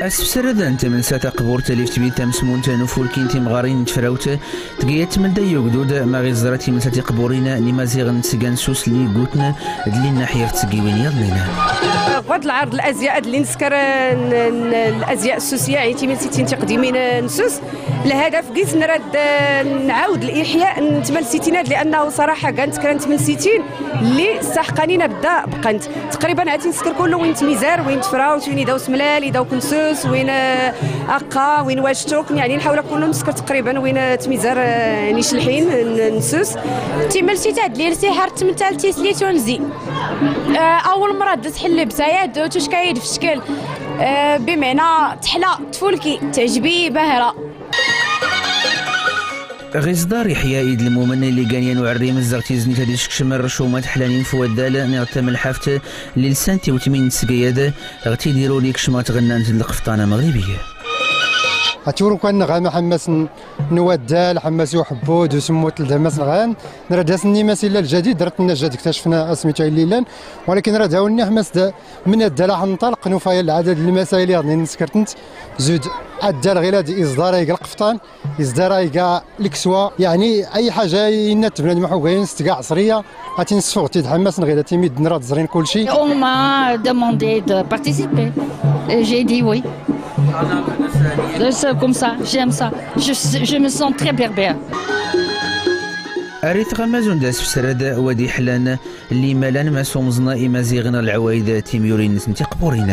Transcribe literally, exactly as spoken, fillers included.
Asbsrd n tmnsa taqburt li ftbid tamsmunt n ufulki n timɣarin n tfrawt tga yatmlda i ugdud ma ɣ-iẓra timnsa tiqburin n imaziɣn sgan sus li gutn d li nnaḥyar d tgiwin yaḍnin. Ɣwad lɛarḍ lazya ad li nskr n lazya susiya i timlsitin tiqdimin n sus. Lhadaf gis nrad nɛawd liḥya n tmlsitin ad li annahu saraḥa gan tkra n tmlsitin li saḥqanin ad da bqant. Tqriban hatin skr kullu win tmizar win tfrawt win idaw smlal idaw knsus win aqqa win wajtuk yani nḥawla kullu nskr tqriban win tmizar. Niclḥin nsus. Timlsit ad li lsiḥar tmtal tislit unzi. Awwl mrad d-tḥlb saya d-tucka yid-fckl. Bimɛna tḥla tfulki tɛjbi bahra. Ɣ-iẓḍar iḥya id lmumn li gan yan uɛrrim zɣ tiznit ad iskcm rrcuma tḥlanin f waddal niɣ tamlḥaft li lsan tiwtmin n tsgayad ɣ-tidiruri kcma tɣnnant d lqfṭan amɣribi. Atiwrkan nɣan ḥmmas n waddal ḥmmas uḥbud usmmut d ḥmmas nɣan. Nrad asnni mas illa ljadid rad tnna ljad ktacfna asmit ay lli llan. Walakin rad awnni ḥmmas d mn addal aḥ nṭalq nufaya lɛadad lmasayil yaḍnin nskrtnt. Zud addal ɣilad iẓḍar ay g lqfṭan. Izdara iga lkswa yani ay ḥaja inna tbnad mḥugayin s tga ɛṣriya. Atin sfuɣ tid ḥmmas nɣid atin mid nrad zrin kulci. On m'a demandé de participer. Et j'ai dit oui. C'est comme ça, j'aime ça. Je, je me sens très berbère. Arri tɣamazun d asbsrd wad iḥlan limalan ma sumẓn imaziɣn ɣ lɛwayd timyurin n tiqburin.